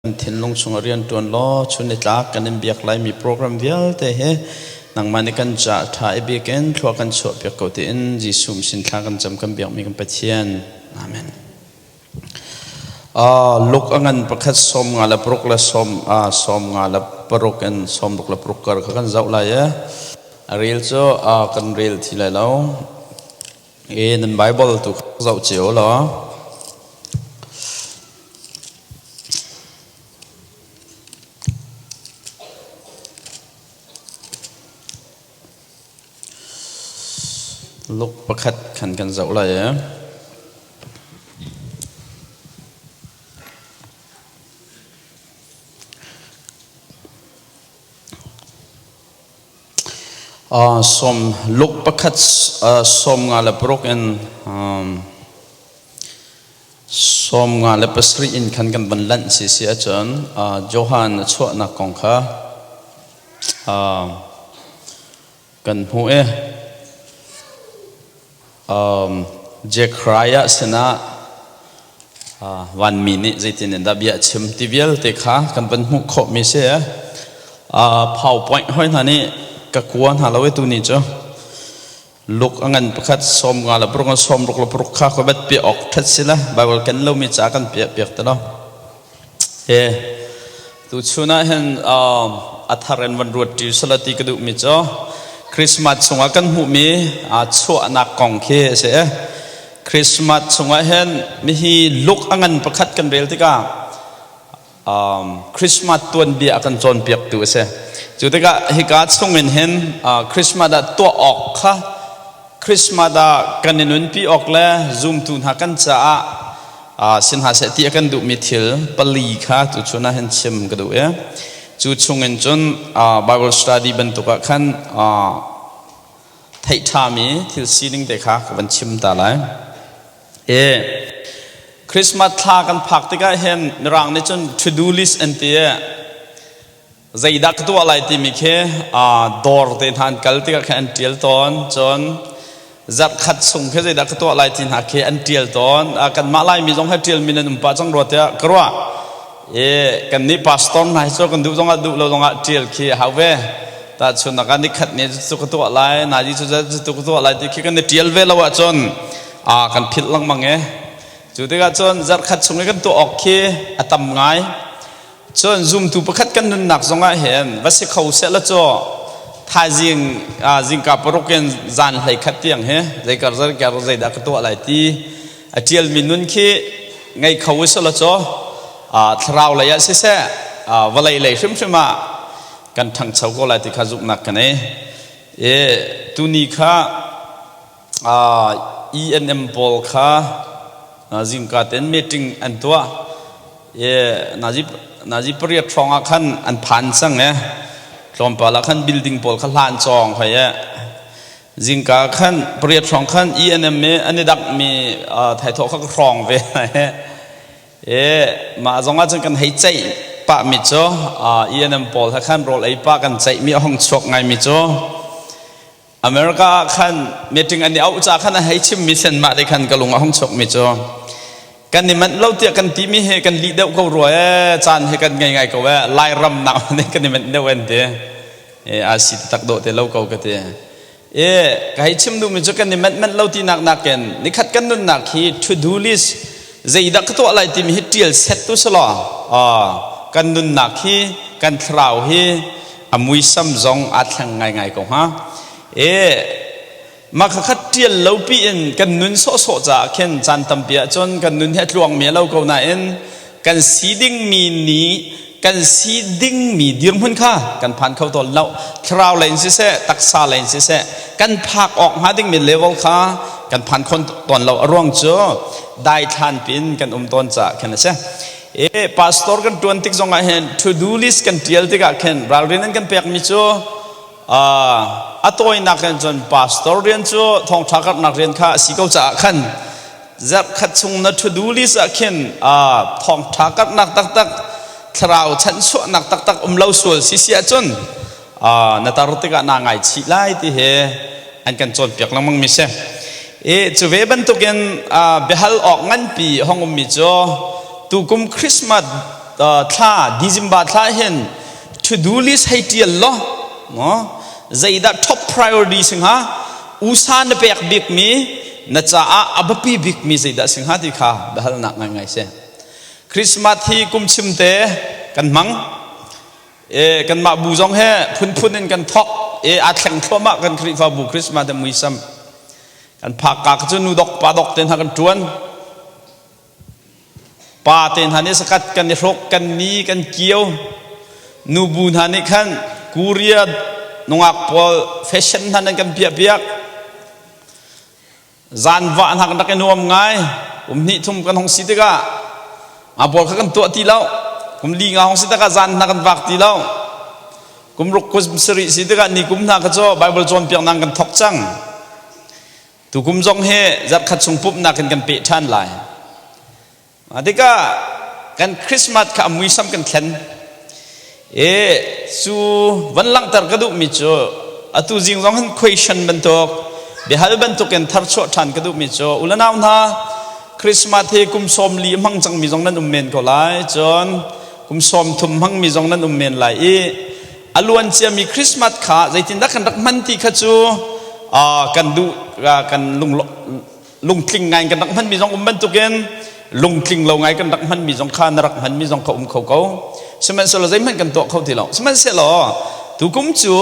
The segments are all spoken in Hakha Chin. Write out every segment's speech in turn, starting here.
Kan thinlung chungah rianṭuan law chun nitlak kan in biak laimi program vialte hi nangmah nih kan ca ṭha i bikin thlua kan chuahpiak ko tiin Jesuh sin thla kan cam kan biakmi kan Pathian. Amen. Luk a ngan pakhat 56 le 56 in 66 kar kha kan zoh lai i a rel cu kan rel thi lai lo. I nan Bible tu zoh cio law. Luk pakhat khan kan zoh lai i Sawm luk pakhat 56 in 57 in khan kan van lanh si si ahcun Johan a chuahnak kong kha kan hmuh i Jekhariah sinah vanmi nih zeitin in dah bia a chim ti vialte kha kan van hmuh khawhmi si. PowerPoint hoi hna nih ka kua hna lo i tuni cu luk a ngan pakhat 56 in 66 kha khuabat piah awk ṭhat si la Bible ken lomi ca kan piah piak te lo. He tuchun ah hin a thar in van ruat ṭi sala ti ka duhmi cu Christmas chungah kan hmuhmi chuahnak kong khi a si. Christmas chungah hin mihi luk a ngan pakhat kan rel tikah Christmas tuanbia a kan cawnpiaktu a si. Cu tikah hika chungin hin Christmas ah tuah awk kha Christmas ah kan i nunpi awk le zumtu hna kan caah sin hna seh ti a kan duhmi thil pali kha tuchun ah hin chim ka duh i cu chungin cun Bible study bantuk ah khan theih ṭhami thil sining te kha ka van chim ta lai. E Christmas thla kan phak tikah hin mirang nih cun to do list an ti i zeidah ka tuah lai timi khi dawr te hna an kal tikah khin an ṭial tawn. Cun zarhkhat chung khi zeidah ka tuah lai ti hna khi an ṭial tawn. Kanmah Laimi zong hi ṭialmi nan um pah cang rua tiah ka ruah. I kannih pastor hna hi cu kan duh zongah duh lo zongah ṭial khi a hau ve. Tahchunhnak ah nikhat ni cu ka tuah lai, nazi cu cu ka tuah lai ti khi kan i ṭial ve lo ahcun kan philh lengmang i cu tikah cun zarhkhat chung i kan tuah awk khi a tam ngai. Cun zumtu pakhat kan nunnak zongah hin va si kho seh la cu thaizing zingka 6 in zan 11 tiang hi zeikar zeikar zeidah ka tuah lai ti a ṭialmi nun khi ngei kho u seh la cu thlarau lei ah siseh vawlei lei hrimhrim ah kan ṭhangcho ko lai ti kha zumhnak ka nei. I tuni kha ENM pawl kha zingka ten meeting an tuah. Nazi pariat hrawng ah khan an phan cang e. Tlawmpal ah khan building pawl kha hlan cawng hoi e. Zingka khan pariat hrawng khan ENM i an i dakmi thaithawh kha ka hrawng ve. E mah zong ah cun kan hei ceih pah mi cu ENM pawl he khan rawl ei pah kan ceih mi a hong chuak ngai mi cu America ah khan meeting an i auh ca khan a hei chimmi sen mah te khan ka lung a hung chuakmi cu kan i manh lo tiah kan timi he kan lih deuh ko rua ee caan he kan ngei ngai ko ee Lairam nak nih kan i manh deuh an ti e a si tak dawh te lo ko ka ti e ka hei chim duhmi cu kan i manh manh lo ti nak nakin nikhat kan nunnak hi to do list zeidah ka tuah lai timi hi tial set tu selaw kan nunnak hi kan thlarau hi a muisam zong aa thleng ngaingai ko hnga. E mah khakhat ṭial lo pi in kan nun sawhsawh caah khin caan tampi ahcun kan nun hi a tluangmi a lo ko nain kan si dingmi ni kan si dingmi dirhmun kha kan phan kho tawn lo. Thlarau lei in siseh, taksa lei in siseh, kan phak awk hnga dingmi level kha kan phan kho tawn lo. A ruang cu daithlan pin kan um tawn caah khin a si. E pastor kan tuan tik zong ah hin to do list kan tial tikah khin ralrin an kan pekmi cu a tawinak in cun pastor rian cu thawngtha karhnak rian kha a si ko caah khan zarhkhat chung na to do list ah khin thawngtha karhnak taktak thlarau chanchuahnak taktak um lo sual si si ahcun na tar tikah naa ngaichih lai ti he an kan cawnpiak lengmang mi si. E cu ve bantukin biahal awk nganpi hong ummi cu tukum Christmas thla December thla hin to do list hei tial law no zeidah top priority sing ha usa na pek bik mi na caah a biapi bik mi zeidah sing ha ti kha biahalnak ngaingai si. Christmas hi kum chim te kan hmang. E kanmah bu zong he phunphun in kan thok e aa thleng thluahmah kan Khrihfabu Christmas te muisam. Kan phak ka cu nu dok pa dok te hna kan tuan. Pa te hna nih sakat kan i hruk kan ni kan kio. Nu bu hna nih khan Korea nungak pawl fashion hna nan kan piah piak. Zan vah hna kan rak i nuam ngai. Kum hnih thum kan hong si tikah nga pawl kha kan tuah ti lo. Kum li nga hong si tikah zan hna kan vak ti lo. Kum ruk kum sarih si tikah ni kum hna kha cu Bible cawnpiaknak kan thok cang. Tukum zong hi zarhkhat chung pumhnak in kan peh ṭhan lai. Mah tikah kan Christmas kha a muisam kan thlen. E cu van langhter ka duhmi cu atu zing zong hin question bantuk biahal bantuk in tharchuah ṭhan ka duhmi cu ulanau hna Christmas hi kum 40 hmang cangmi zong nan um men ko lai cun kum 30 hmangmi zong nan um men lai i a luan ciami Christmas kha zeitindah kan rak hman ti kha cu kan duh kan lung lungtling ngai kan rak hmanmi zong um bantukin lungtling lo ngai kan rak hmanmi zong kha na rak hmanmi zong kha um kho ko. Sihmanhsehlaw zeihmanh kan tuah kho ti lo. Sihmanhsehlaw tukum cu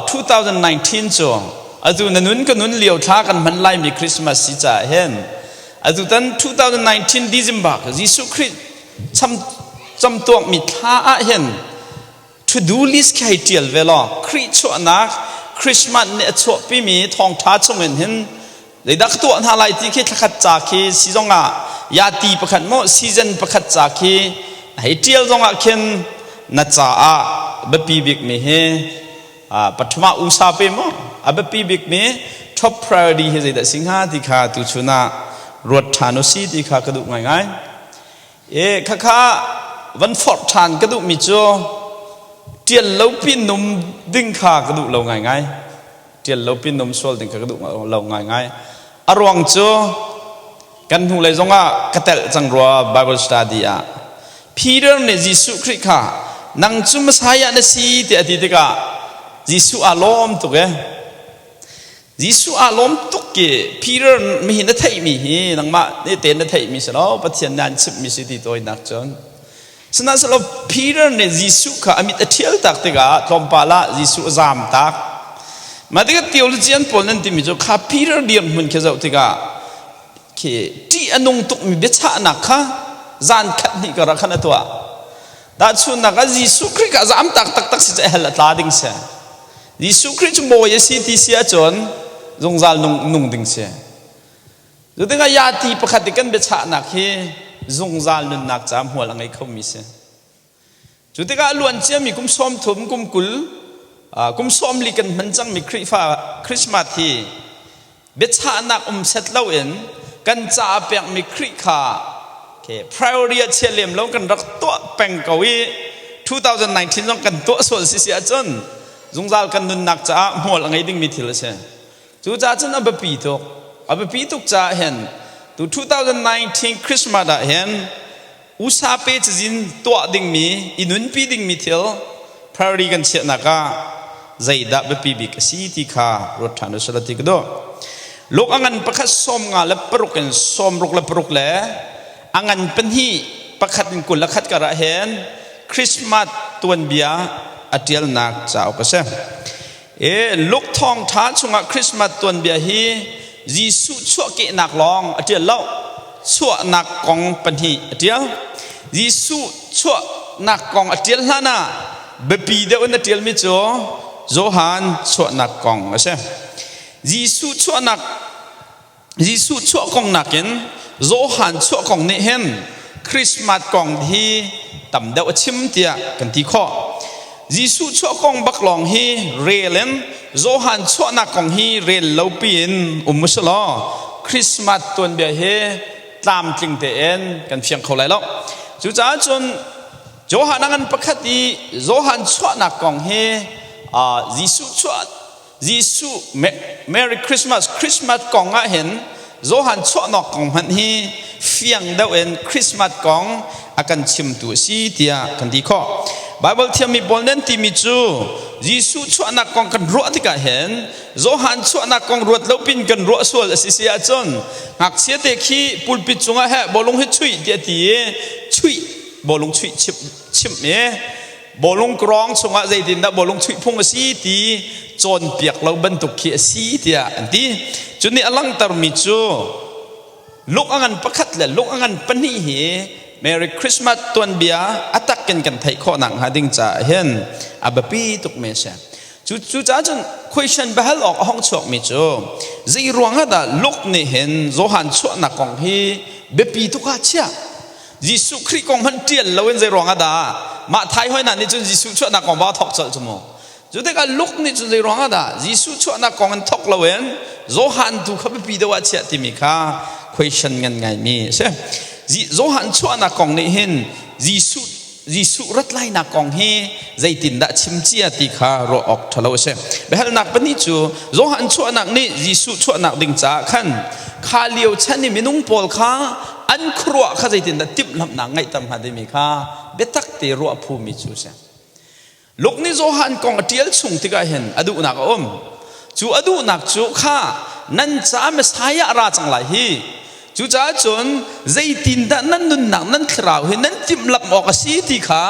2019 cu atu na nun ka nun lio thla kan hman laimi Christmas si caah hin atu tan 2019 December Jesuh Khrih cham camtuakmi thla ah hin to do list khi hei ṭial ve law Khrih chuahnak Christmas nih a chuahpimi thawngṭha chungin hin zeidah ka tuah hna lai ti khi thlakhat ca khi si zongah yati pakhat maw season pakhat ca khi hei ṭial zongah khin na caah biapi bikmi hi pathum ah usa pe maw a biapi bikmi top priority hi zeidah si hnga ti kha tuchun ah ruat ṭhan u si ti kha ka duh ngaingai. E khakha van forh ṭhan ka duhmi cu ṭial lo pinum ding kha ka duh lo ngaingai. Ṭial lo pinum sual ding kha ka duh lo ngaingai. A ruang cu kan hnulei zongah ka telh cang rua Bible study ah. Peter nih Jesuh Khrih kha nang cu Messiah na si tiah a ti tikah Jesuh aa lawm tuk e. Jesuh aa lawm tuk i Peter mihi na theihmi hi nangmah nih te na theihmi si lo Pathian nih an chimhmi si ti tawinak cun. Sihmanhsehlaw Peter nih Jesuh kha a mit a ṭhial tak tikah tlawmpal ah Jesuh a zaam tak. Mah tikah theologian pawl nan timi cu kha Peter dirhmun khi zoh tikah khi ṭih a nung tukmi biachahnak kha zan khat hnih kar ah khan a tuah. Tahchunhnak ah Jesuh Khrih kha a zaam tak taktak si cu hell a tla ding si. Jesuh Khrih cu bawi a si ti si ahcun zungzal nung, nung ding si. Cu tikah yati pakhat i kan biachahnak hi zungzal nunnak ca hmual a ngei khomi si. Cu tikah a luan ciami kum 30, kum 20, kum 40 kan hman cangmi Khrihfa Christmas hi biachahnak um set loin kan caah pekmi Khrih kha priority ah chia lem lo kan rak tuah peng ko i 2019 zong kan tuah sual si si ahcun zungzal kan nunnak caah hmual a ngei dingmi thil a si. Cucaah cun a biapi tuk. A biapi tuk caah hin tu 2019 Christmas ah hin usa pe cazin tuah dingmi i nunpi dingmi thil priority kan chiahnak ah zeidah biapi bik a si ti kha ruat ṭhan u sila ti ka duh. Luke a ngan pakhat 56 in 66 le a ngan pahnih pakhat in 21 kar ah hin Christmas tuanbia a ṭialnak cauk a si. E Luke thawngṭha chungah Christmas tuanbia hi Jesuh chuahkehnak lawng a ṭial lo. Chuahnak kong pahnih a ṭial. Jesuh chuahnak kong a ṭial hlan ah biapi deuh in a ṭialmi cu Johan chuahnak kong a si. Jesuh chuahnak Jesuh chuah kong nakin Johan chuah kong nih hin Christmas kong hi tam deuh a chim tiah kan ti khawh. Jesuh chuah kong bak lawng hi rel in Johan chuahnak kong hi rel lo piin um u law Christmas tuanbia hi tlamtling tein kan fiang kho lai lo. Cucaah cun Johan a ngan pakhat i Johan chuahnak kong hi Jesuh chuah Jesuh Merry Christmas Christmas kong ah hin Johan chuahnak kong hmanh hi fiang deuh in Christmas kong a kan chimtu a si tiah kan ti khawh. Bible thiammi pawl nan timi cu Jesuh chuahnak kong kan ruah tikah hin Johan chuahnak kong ruat lo pin kan ruah sual a si si ahcun ngakchia te khi pulpit cungah he bawlung hi chuih tiah ti i chuih bawlung chuih chimh chimh i bawlung krawng chungah zeitindah bawlung chuih phung a si ti cawnpiak lo bantuk khi a si tiah an ti. Cu nih a langhtermi cu lung a ngan pakhat le lung a ngan pahnih hi Merry Christmas tuanbia a tak in kan theih khawh nak hnga ding caah hin a biapi tuk mi a si. Cu cucaah cun question biahal awk a hong chuakmi cu zei ruang ah dah Luke nih hin Johan chuahnak kong hi biapi tuk ah chiah Jesuh Khrih kong hmanh ṭial loin zei ruang ah dah mah thai hoi hna nih cun Jesuh chuahnak kong va thawk colh cu mu. Cu tikah Luke nih cun zei ruang ah dah Jesuh chuahnak kong in thawk loin Johan tu kha biapi deuh ah chiah timi kha question ngan ngaimi a si. Johan chuahnak kong nih hin Jesuh Jesuh rat lainak kong hi zeitindah chim cia ti kha ruah awk ṭhalo a si. Biahalnak pahnih cu Johan chuahnak nih Jesuh chuahnak ding caah khan kha lio chan i minung pawl kha an khuaruah kha zeitindah timhlamhnak ngeihter hnga timi kha biatak te ruah phumi cu a si. Luke nih Johan kong a ṭial chung tikah hin a duhnak a um. Cu a duhnak cu kha nan caah Messiah a ra cang lai hi. Cucaah cun zeitindah nan nunnak nan thlarau hi nan timhlamh awk a si ti kha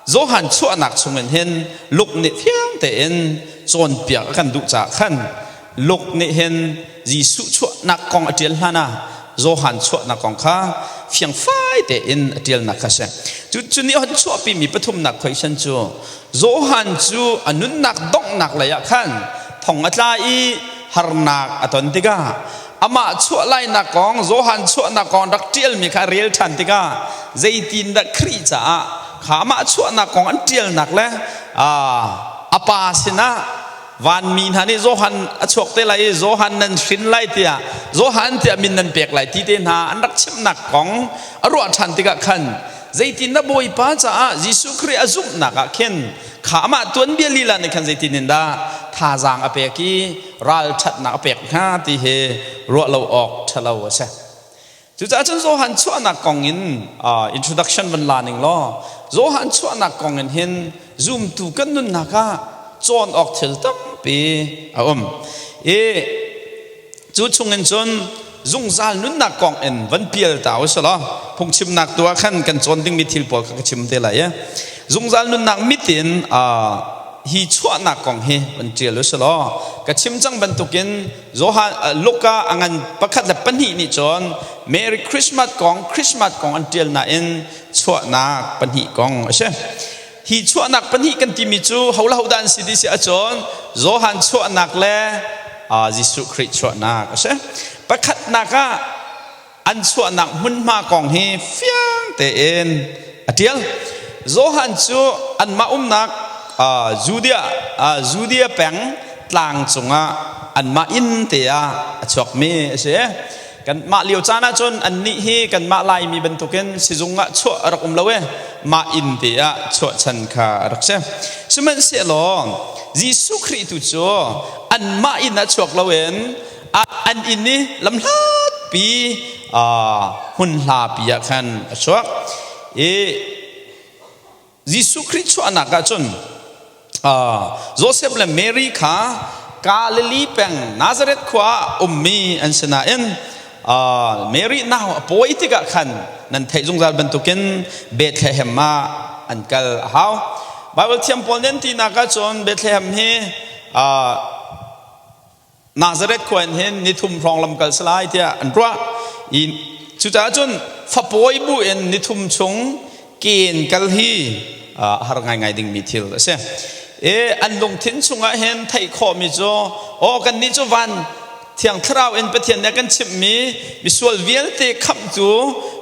Johan chuahnak chungin hin Luke nih fiang tein cawnpiak a kan duh caah khan Luke nih hin Jesuh chuahnak kong a ṭial hlan ah Johan chuahnak kong kha fiangfai tein a ṭialnak kha a si. Cu cu nih a hun chuahpimi pathumnak question cu Johan cu a nunnak donghnak lei ah khan thong a tla i harnak a ton tikah amah chuah lainak kong Johan chuahnak kong rak ṭialmi kha a rel ṭhan tikah zeitindah Khrih caah kha amah chuahnak kong an ṭialnak le a pa sinah Vanmi hna nih Johan a chuak te lai i Johan nan hrin lai tiah Johan tiah min nan pek lai ti te hna an rak chimnak kong a ruah ṭhan tikah khan zeitin dah Bawipa caah Jesuh Khrih a zumhnak ah khin kha amah tuanbia lila nih khan zeitin in dah thazaang a pek i ralṭhatnak a pek hnga ti hi ruah lo awk ṭhalo a si. Cucaah cun Johan chuahnak kong in introduction van la ning law Johan chuahnak kong in hin zumtu kan nunnak ah cawn awk thil tampi a um. I cu chung in cun zungzal nunnak kong in van pial ta u law phungchimnak tu ah khan kan cawn dingmi thil pawl kha ka chim te lai i zungzal nunnak mit in hi chuahnak kong hi van ṭial u law ka chim cang bantukin Johan Luka a ngan pakhat le pahnih nih cun Merry Christmas kong Christmas kong an ṭial nain chuahnak pahnih kong a si. Hi chuahnak pahnih kan timi cu ho le ho dah an si ti si ahcun Johan chuahnak le Jesuh Khrih chuahnak a si. Pakhatnak ah an chuahnak hmunhma kong hi fiang tein a ṭial. Johan cu anmah umnak Judea Judea peng tlang cungah anmah inn te ah a chuakmi a si. Kanmah lio caan ahcun annih hi kanmah Laimi bantukin sizung ah chuah a rak um lo i mah inn te ah chuahchan kha a rak si. Sihmanhsehlaw Jesuh Khrih tu cu anmah inn ah chuak loin an inn i lamhlatpi hmun hlapi ah khan a chuak i Jesuh Khrih chuahnak ah cun Joseph le Mary kha Galilee peng Nazareth khua ah ummi an si nain Mary nau a pawi tikah khan nan theih zungzal bantukin Bethlehem ah an kal a hau. Bible thiam pawl nih an tinak ah cun Bethlehem hi Nazareth khua in hin nithum hrawng lamkal si lai tiah an ruah. I cucaah cun fapawi bu in nithum chung ken kal hi a har ngaingai dingmi thil a si. I an lungthin chungah hin theih khawhmi cu aw kannih cu van Thiang Thlarau in Pathian nih a kan chimhmi misual vialte khamhtu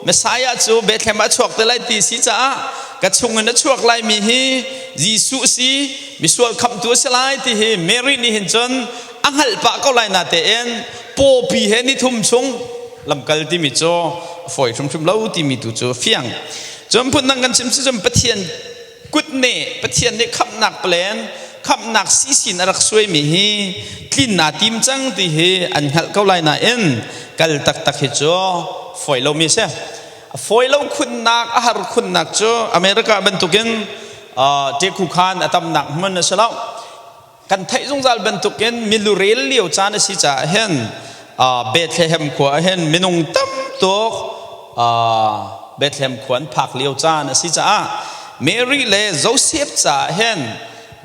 Messiah cu Bethlehem ah a chuak te lai ti si caah ka chungin a chuak laimi hi Jesuh si misual khamhtu a si lai ti hi Mary nih hin cun a hngalh pah ko lai natein pawpi he nithum chung lamkal timi cu a fawi hrimhrim lo timi tu cu fiang. Cun phundang kan chim si cun Pathian kut nih Pathian nih khamhnak plan khamhnak sisin a rak suaimi hi tlin naa tim cang ti hi an hngalh ko lai nain kal taktak hi cu Fawi lomi a si. A fawi lo khunnak, a har khunnak cu America bantukin ṭekhu khan a tamnak hmun a si lo. Kan theih zungzal bantukin milurel lio caan a si caah hin Bethlehem khua ah hin minung tam tuk Bethlehem khua an phak lio caan a si caah Mary le Joseph caah hin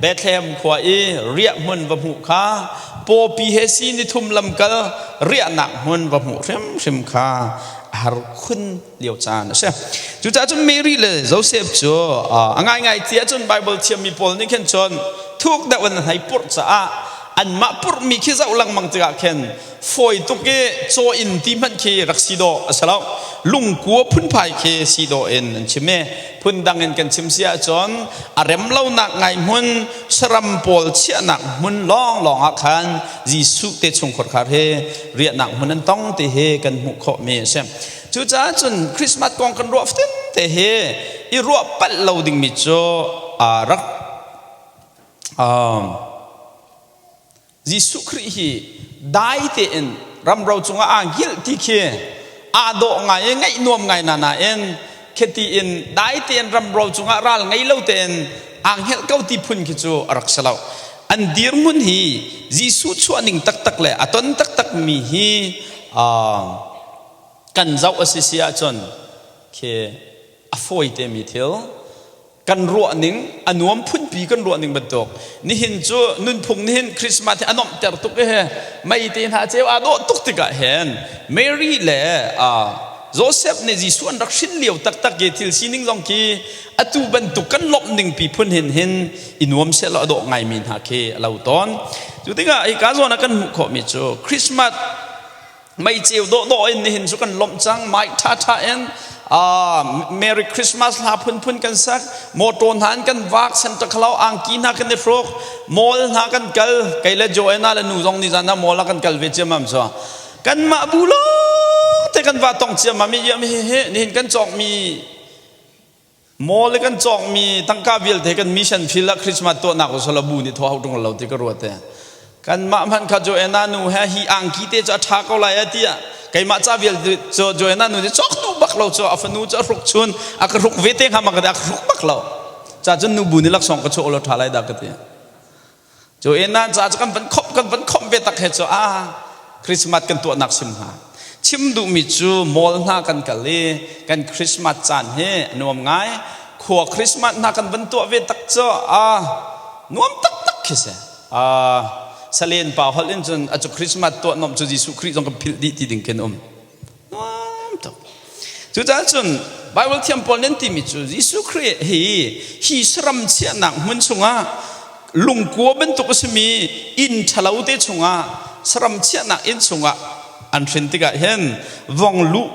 Bethlehem khua i riah hmun va hmuh kha pawpi he si ni thum lamkal riahnak hmun va hmuh hrimhrim kha a har khun lio caan a si. Cucaah cun Mary le Joseph cu a ngaingai ti ahcun Bible thiammi pawl nih khin cun thuk deuh in an hei purh caah anmah purhmi khi zoh lengmang tikah khin fawi tuk i caw inn ti hmanh khi rak si dawh a si lo. Lungkua phunphai khi si dawh in an chim i phundang in kan chim si ahcun a rem lonak ngai hmun saram pawl chiahnak hmun lawnglawng ah khan Jesuh te chungkhar khar he riahnak hmun an tong ti hi kan hmuh khawhmi a si. Cucaah cun Christmas kong kan ruah fatin te hi i ruah palh lo dingmi cu rak Jesuh Khrih hi dai tein ramro cungah aa hngilh ti khi aa dawh ngai i ngaih nuam ngai na nain khiti in dai tein ramro cungah ral ngei lo tein aa hngilh ko ti phun khi cu a rak si lo. An dirhmun hi Jesuh chuah ning taktak le a ton taktak mi hi kan zoh a si si ahcun khi a fawi te mi thil kan ruah ning a nuam phunpi kan ruah ning bantuk nihin cu nunphung nihin Christmas hi a nuamhter tuk i mei te hna ceu aa dawh tuk tikah hin Mary le Joseph nih Jesuh an rak hrin lio taktak i thil sining zong khi atu bantuk kan lawmh ning pi phun hin hin i nuam sehlaw a dawh ngaimi hna khi a lo tawn. Cu tikah hika zawn ah kan hmuh khawhmi cu Christmas mei ceu dawhdawh in nihin cu kan lawmh cang mic ṭhaṭha in Merry Christmas hla phunphun kan sak motor hna in kan vak Santa Claus angki hna kan i hruk mall hna kan kal kei le Joanna le nu zong ni zan ah mall ah kan kal ve ciammam so kanmah bu lawng te kan va tong ciammam i hi hi nihin kan cawkmi Maw le kan cawkmi tangka vialte kan mission field ah Christmas tuahnak usala bu nih thaw hau ṭung lo ti ka ruat e. Kanmah hmanh kha Joanna nu he hi angki te cu a ṭha ko lai a tiah keimah ca vialte cu Joanna nu nih cawk duh bak lo cu a fanu cu a hruk chun a ka hruk ve te hnga ma ka ti a ka hruk bak lo. Ca cun nu bu nih laksawng ka chuah lo ṭha lai dah ka ti. Cu in ca cu kan van khomh kan van khomh ve tak he cu a Christmas kan tuahnak sim hna. Chim duhmi cu mall hna kan kal i kan Christmas caan hi a nuam ngai. Khua Christmas hna kan van tuah ve tak cu a nuam taktak khi si. A salen pa holh in cun a cu Christmas tuah nuam cu Jesuh Khrih zong kan philh dih ti ding khin um. Nuam tuk. Cucaah cun Bible thiam pawl nan timi cu Jesuh Khrih hi hi saram chiahnak hmun chungah lungkua bantuk a simi inn ṭhalo te chungah saram chiahnak inn chungah an hrin tikah hin vong luh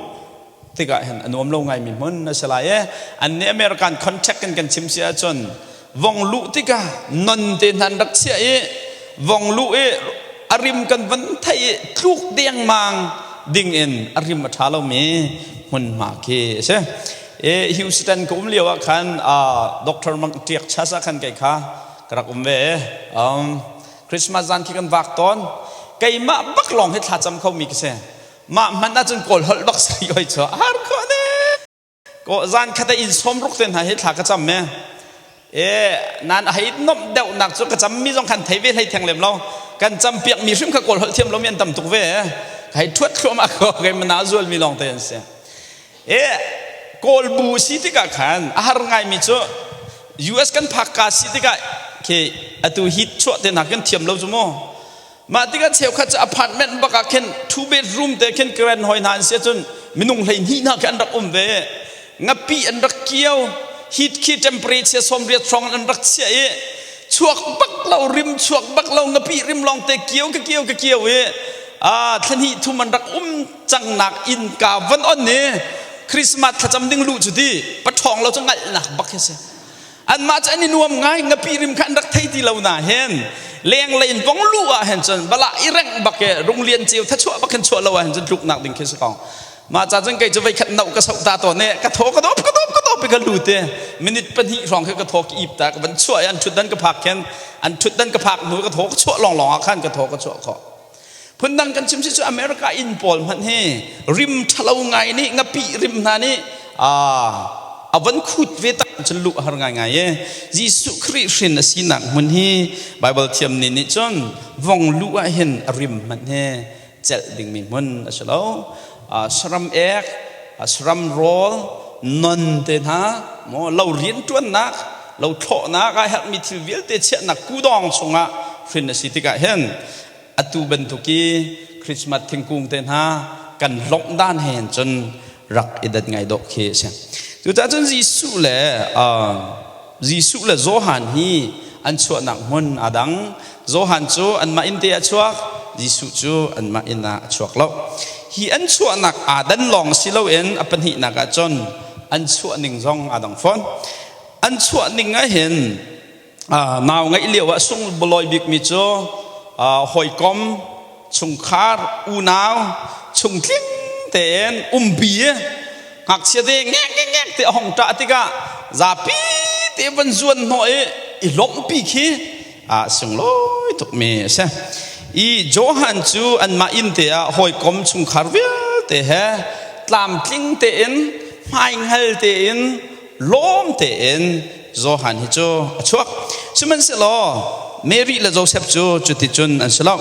tikah hin a nuam lo ngaimi hmun a si lai e an nih American contact in kan chim si ahcun vong luh tikah non te hna an rak chiah i vong luh i a rim kan van theih i tluk dengmang ding in a rim a ṭha lomi hmunhma khi a si. E, Houston ka um lio ah khan Dr. Mang Tiak Chas ah khan kei kha ka rak um ve. Um, Christmas zan khi kan vak tawn. Keimah bak lawng hi thlacam kho mi ka si. Mah hmanh ahcun kawl holh bak si oi chu har kho ne. Ko zan khat inn sawm ruk te hna hi thla ka cam me. E nan a hei nomh deuh nak cu ka cam mi zong khan thei ve hlei theng lem lo. Kan cam piak mi hrim kha kawl holh thiam lo mi an tam tuk ve. Hei thuat thluahmah ko kai mana zual mi lawng te an si. E kawl bu si tikah khan a har ngai mi cu US kan phak ka si tikah khi atu hit chuah te hna kan thiam lo cu mu. Mah tikah cheukhat cu apartment bak ah khin two bedroom te khin karen hoi hna an si ahcun minung 12 hna khi an rak um ve. Ngapi an rak kio, heat khi temperature 80 hrawng an rak chiah i chuak bak lo rim chuak bak lo ngapi rim lawng te kio ka kio ka kio i ah thlahnih thum an rak um cangnak inn ka van on i Christmas thlacam ding lu cu ti paṭhawng lo cu ngalhnak bak hi si. Anmah cu an i nuam ngai ngapi rim kha an rak thei ti lo na hin lenglei in vong lu ah hin cun bala i rengh bak i runglian ceu thachuah bak hin chuah lo ah hin cun tluknak ding khi si ko mah ca cun kei cu voi khat no ka soh ta tawn i ka thaw ka dawp ka dawp ka dawp i ka lut i minute pahnih hrawng khi ka thaw ka ip ta ka van chuah i an ṭhutdan ka phak khin an ṭhutdan ka phak hnu ka thaw ka chuah lawnglawng ah khan ka thaw ka chuah khawh. Phundang kan chim si cu America inn pawl hmanh hi rim ṭhalo ngai nih ngapih rim hna nih a van khut ve tak cun luh a har ngaingai e. Jesuh Khrih hrin a sinak hmun hi Bible thiam nih nih cun vong luh ah hin a rim hmanh hi celh dingmi hmun a si lo. Saram ek, saram rawl, non te hna, maw lo rianṭuannak, lo thlawhnak ah herhmi thil vialte chiahnak kudawng chungah hrin a si tikah hin atu bantuk i Christmas thingkung te hna kan lawmh dan he cun rak i dat ngai dawh khi a si. Cucaah cun Jesuh le Jesuh le Johan hi an chuahnak hmun aa dang. Johan cu anmah inn te ah chuak, Jesuh cu anmah inn ah a chuak lo. Hi an chuahnak aa dan lawng si loin a pahnihnak ah cun an chuah ning zong aa dang fawn. An chuah ning ah hin nau ngeih lio ah sunglawi bikmi cu hawikom chungkhar unau chungtling tein umpi ngakchia te ngek ngek ngek te a hong ṭah tikah zapi te van zuan hnawh i i lawmhpi khi a sunglawi tukmi a si. I Johan cu anmah inn te ah hawikom chungkhar vialte he tlamtling tein hmainghal tein lawm tein Johan hi cu a chuak. Sihmanhsehlaw Mary le Joseph cu cuticun an si lo.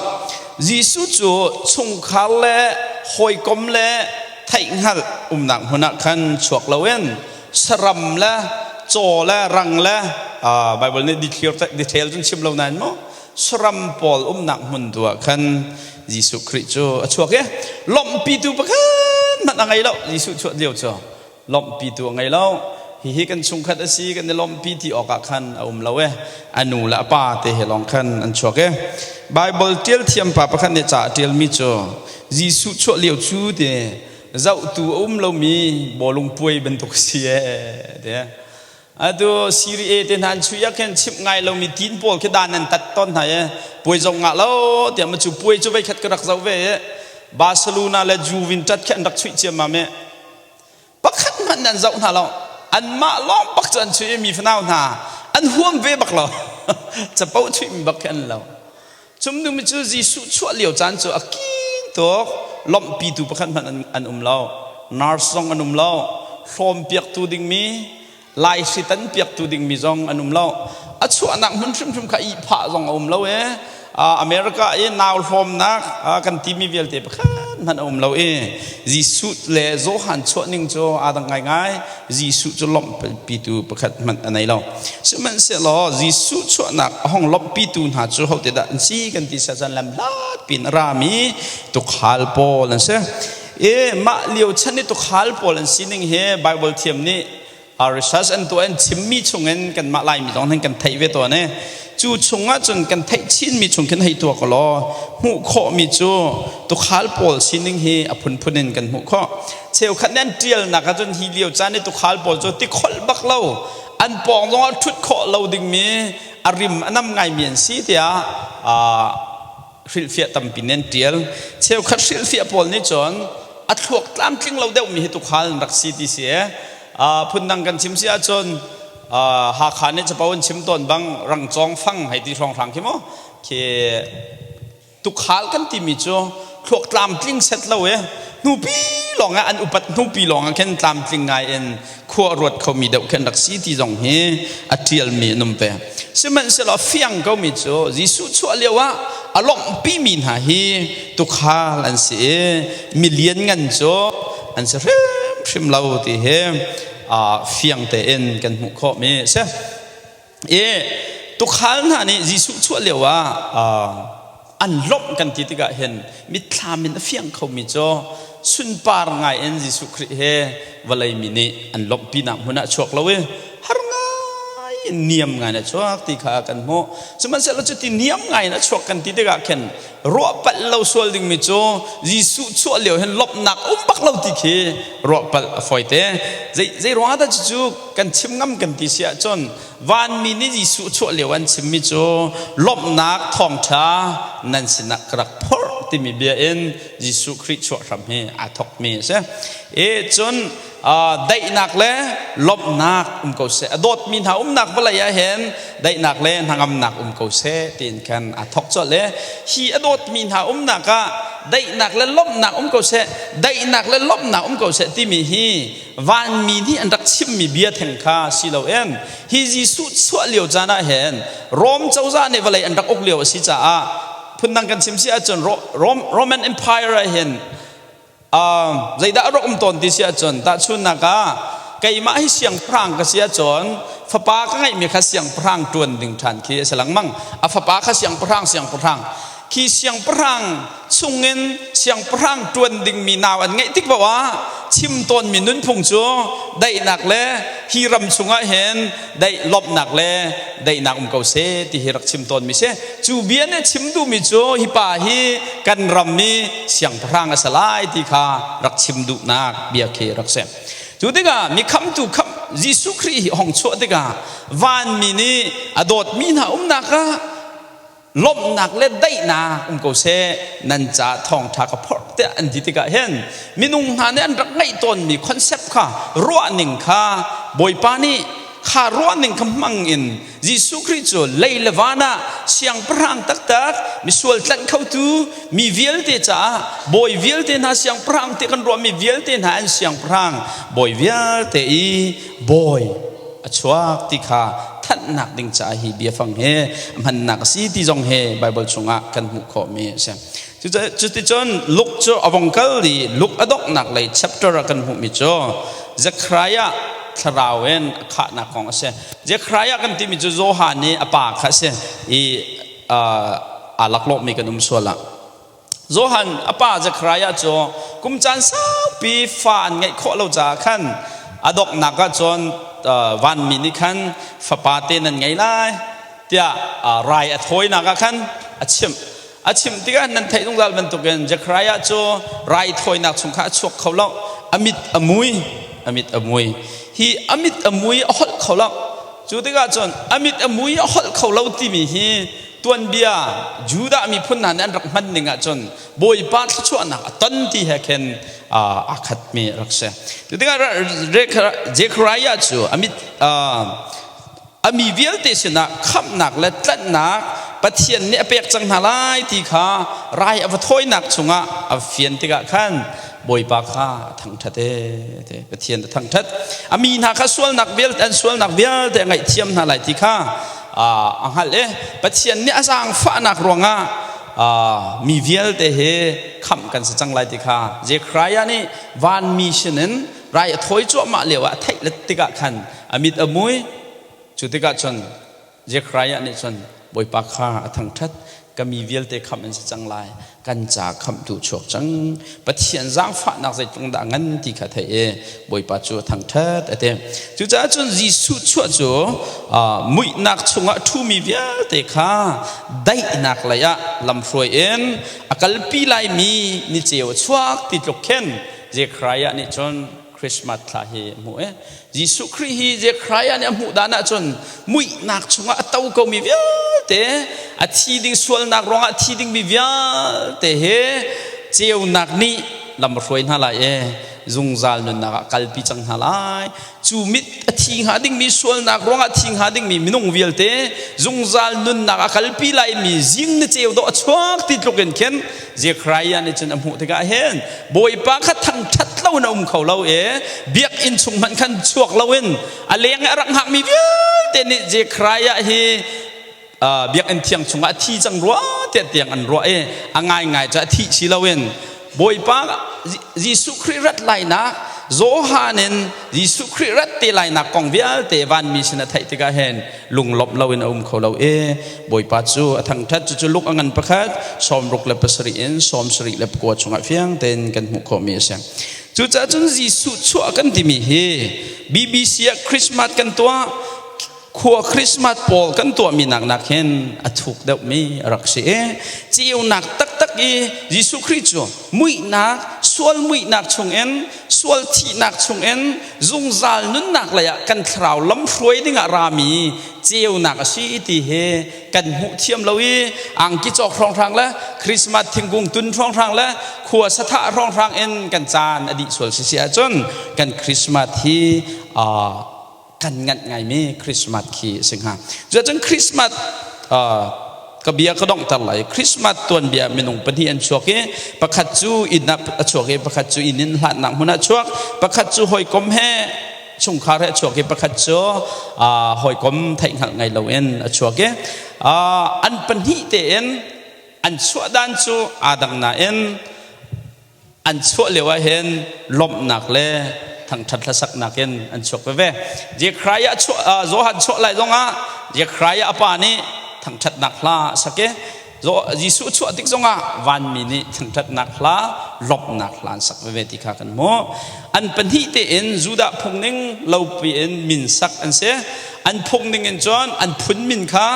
Jesuh cu chungkhar le hawikom le theihhngalh umnak hmun ah khan chuak loin saram le caw le rang le Bible nih detail cun chim lo nain mu saram pawl umnak hmun tu ah khan Jesuh Khrih cu a chuak i lawmhpitu pakhat hmanh a ngei lo Jesuh chuah lio cu lawmhpitu a ngei lo. Hihi kan chungkhat a si kan i lawmhpi ti awkah khan a um lo e. A nu le a pa te he lawng khan an chuak e. Bible ṭial thiam pa pakhat nih ca a ṭialmi cu Jesuh chuah lio cu ti zohtu a um lomi bawlung puai bantuk a si e ti. Atu Serie A te hna an chuih ah khin chimh ngai lomi teen pawl khi dan an tat tawn hna i puai zong ngah lo tiah ma cu puai cu veikhat ka rak zoh ve i Barcelona le Juventus khi an rak chuih ciammam i pakhat hmanh an zoh hna lo anmah lawng bak cu an chuih i mi fanau hna an huam ve bak lo capo chuih mi bak khi an lo cumnu mi cu Jesuh chuah lio caan cu a king tuk lawmhpitu pakhat hmanh an um lo nurse zong an um lo hlawm piaktu dingmi lai hritan piaktu dingmi zong an um lo a chuahnak hmun hrimhrim kha ihphah zong a um lo e America i nau hlawmnak kan timi vialte pakhat hmanh a um lo i Jesuh le Johan chuah ning cu aa dang ngaingai Jesuh cu lawmhpitu pakhat hmanh a nei lo sihmanhsehlaw Jesuh chuahnak a hong lawmhpitu hna cu hote dah an si kan ti siah lam hlat pin a rami tukhal pawl an si i mah lio chan i tukhal pawl an sining hi Bible thiam nih research an tuah an chimmi chungin kanmah Laimi zong hin kan theih ve tawn i cu chungah cun kan theih chinmi chung khin hei tuak law hmuh khawhmi cu tukhal pawl sining hi a phunphun in kan hmuh khawh cheukhat nih an ṭialnak ahcun hi lio caan i tukhal pawl cu tikholh bak lo an pawng zongah ṭhut khawh lo dingmi a rim a nam ngaimi an si tiah hrilhfiah tampi nih an ṭial. Cheukhat hrilhfiah pawl nih cun a thluak tlamtling lo deuhmi hi tukhal an rak si ti si e. Phundang kan chim si ahcun Hakha nih capo an chim tawn bang rangcawng fang hei ti hrawnghrang khi mu khi tukhal kan timi cu thluak tlamtling set lo e hnupi lawng ah an upat hnupi lawng ah khin tlamtling ngai in khua ruat khomi deuh khin rak si ti zong hi a ṭialmi an um ve. Sihmanhsehlaw fiang komi cu Jesuh chuah lio ah a lawmhpimi hna hi tukhal an si i mi lianngan cu an si hrimhrim lo ti hi fiang tein kan hmuh khawhmi a si. I tukhal hna nih Jesuh chuah lio ah an lawmh kan ti tikah hin mitthlam in a fiang khomi cu sunpar ngai in Jesuh Khrih he vawlei mi nih an lawmhpinak hmun ah chuak lo i har ngai in niam ngai in a chuak ti kha kan hmuh. Sihmanhsehlaw cuti niam ngai in a chuak kan ti tikah khin ruah palh lo sual dingmi cu Jesuh chuah lio hin lawmhnak um bak lo ti khi ruah palh a fawi te. Zei zei ruangah dah cucu kan chim ngam kan ti si ahcun vanmi nih Jesuh chuah lio an chimmi cu lawmhnak thawngṭha nan sinah ka rak phorh timi bia in Jesuh Khrih chuah hram hi aa thawkmi a si. E cun daihnak le lawmhnak um ko seh. A dawtmi hna umnak vawlei ah hin daihnak le hnangamnak um ko seh tiin khan aa thawk colh i hi a dawtmi hna umnak ah daihnak le lawmhnak um ko seh, daihnak le lawmhnak um ko seh timi hi vanmi nih an rak chimmi bia theng kha si loin hi Jesuh chuah lio caan ah hin Rom cozah nih vawlei an rak uk lio a si caah phundang kan chim si ahcun Roman Empire ah hin zeidah a rak um tawn ti si ahcun tahchunhnak ah keimah hi siangpahrang ka si ahcun fapa ka ngeihmi kha siangpahrang ṭuan ding ṭhan khi a si lengmang. A fapa kha siangpahrang siangpahrang khi siangpahrang chungin siangpahrang ṭuan dingmi nau an ngeih tik paoh ah chim tawnmi nunphung cu daihnak le hi ram chungah hin daih lawmhnak le daihnak um ko seh ti hi rak chim tawnmi si. Cu bia nih chim duhmi cu hi pa hi kan ram i siangpahrang a si lai ti kha rak chim duhnak bia khi rak si. Cu tikah mi khamtu khamh Jesuh Khrih hi hong chuah tikah vanmi nih a dawtmi hna umnak ah lawmhnak le daihnak um ko seh, nan ca thawngṭha ka phorh tiah an ti tikah hin minung hna nih an rak ngeih tawnmi concept kha, ruahning kha, Bawipa nih kha ruahning kha hmang in Jesuh Khrih cu lei le van ah siangpahrang taktak, misual tlanh khotu, mi vialte caah bawi vialte hna siangpahrang ti kan ruahmi vialte hna an siangpahrang, bawi vialte i bawi a chuak ti kha thanhnak ding caah hi biafang he a hmannak a si ti zong he Bible chungah kan hmuh khawhmi a si. Cuticun Luke cu a vong kal i Luke a donghnak lei chapter ah kan hmuhmi cu Zechariah thlarau in a khahnak kong a si. Zechariah kan timi cu Johan i a pa kha a si i aa laklawhmi kan um sual ah. Johan a pa Zechariah cu kum caan saupi fa an ngeih khawh lo caah khan a donghnak ah cun vanmi nih khan fapa te nan ngei lai tiah rai a thawinak ah khan a chimh. A chimh tikah nan theih zungzal bantukin Zechariah cu raithawinak chung kha a chuak kho lo. A mit a mui, a mit a mui. Hi a mit a mui, a holh kho lo. Cu tikah cun a mit a mui, a holh kho lo timi hi tuanbia Judah miphun hna nih an rak hman ning ahcun Bawipa thluachuahnak a ton ti he khin aa khatmi a rak si. Cu tikah Zechariah cu a mit a mi vialte sinah khamhnak le tlanhnak Pathian nih a pek cang hna lai ti kha rai a va thawinak chungah a fian tikah khan Bawipa kha a thangṭhat e te Pathian a thangṭhat. A mi hna kha sualnak vialte, an sualnak vialte a ngaihthiam hna lai ti kha a hngalh i Pathian nih a zaangfahnak ruangah mi vialte hi khamh kan si cang lai ti kha Zekhariah nih vanmi sinin rai a thawi cuahmah lio ah a theih let tikah khan a mit a mui. Cu tikah cun Zekhariah nih cun Bawipa kha a thangṭhat. Ka mi vialte khamh an si cang lai, kan ca khamhtu chuak cang, Pathian zaangfahnak zeitluk dah ngan ti kha theih i Bawipa cu a thangṭhat a ti. Cucaah cun Jesuh chuah cu muihnak chungah ṭhumi vialte kha daihnak lei ah lamhruai in a kalpi laimi ni ceu a chuak ti tluk khin Zekhariah nih cun Christmas thla hi a hmuh i Jesuh Khrih hi Zekhariah nih a hmuh dan ahcun muihnak chungah a to komi vialte, a thi ding, sualnak ruangah a thi dingmi vialte hi ceunak nih lam a hruai hna lai i zungzal nunnak ah kalpi cang hna lai. Cu mit a thi hnga dingmi, sualnak ruangah thi hnga dingmi minung vialte zungzal nunnak a kalpi laimi zing ni ceu dawh a chuak ti tluk in khin Zekhariah nih cun a hmuh tikah hin Bawipa kha thangṭhat lo in a um kho lo i biakinn chung hmanh khan chuak loin a leng i a rak hngakmi vialte nih Zekhariah hi biakinn thiang chungah a thi cang rua tiah tiang an ruah i a ngaingai cu a thih si loin Bawipa Jesuh Khrih rat lainak, Johan in Jesuh Khrih rat te lainak kong vialte vanmi sin a theih tikah hin lunglawmh loin a um kho lo i Bawipa cu a thangṭhat. Cucu Luke a ngan pakhat 67 in 79 chungah fiang tein kan hmuh khawhmi a si. Cucaah cun Jesuh chuah kan timi hi BBC ah Christmas kan tuah, khua Christmas pawl kan tuahmi nak nak hin a thuk deuhmi a rak si i ceunak taktak i Jesuh Khrih cu muihnak, sual muihnak chungin, sual thihnak chungin zungzal nunnak lei ah kan thlarau lamhruai dingah rami ceunak a si ti hi kan hmuh thiam lo i angki cawk hrawnghrang le Christmas thingkung tun hrawnghrang le khua sathah hrawnghrang in kan caan a dih sual si si ahcun kan Christmas hi kan nganh ngaimi Christmas khi a si hnga. Cuacun Christmas. Ka bia ka donghter lai. Christmas tuanbia minung pahnih an chuak i pakhat cu inn ah a chuak i pakhat cu inn in hlatnak hmun ah chuak. Pakhat cu hawikom he chungkhar he a chuak i pakhat cu hawikom theihhngalh ngei loin a chuak i an pahnih tein an chuah dan cu aa dang nain an chuah lio ah hin lawmhnak le thangṭhat hlasaknak in an chuak veve. Jekhariah chuah Johan chuah lai zongah Jekhariah a pa nih thangṭhatnak hla a sak i Jesuh chuah tik zongah vanmi nih thangṭhatnak hla lawmhnak hla an sak veve ti kha kan hmuh. An pahnih tein Judah phung ning lopi in min sak an si. An phung ning in cun an phun min kha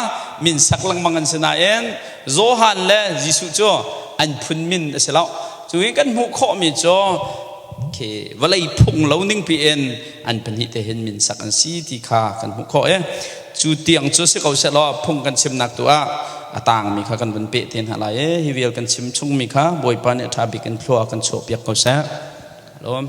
min sak lengmang an si nain Johan le Jesuh cu an phun min a si lo. Cu in kan hmuh khawhmi cu khi vawlei phung lo ning piin an pahnih te hin min sak an si ti kha kan hmuh khawh i cu tiang cu si ko sehlaw phung kan chimnak tu ah a tangmi kha kan vun peh te hna lai i hi vial kan chim chungmi kha Bawipa nih a ṭha bik in thlua kan chuahpiak ko seh. Lawm.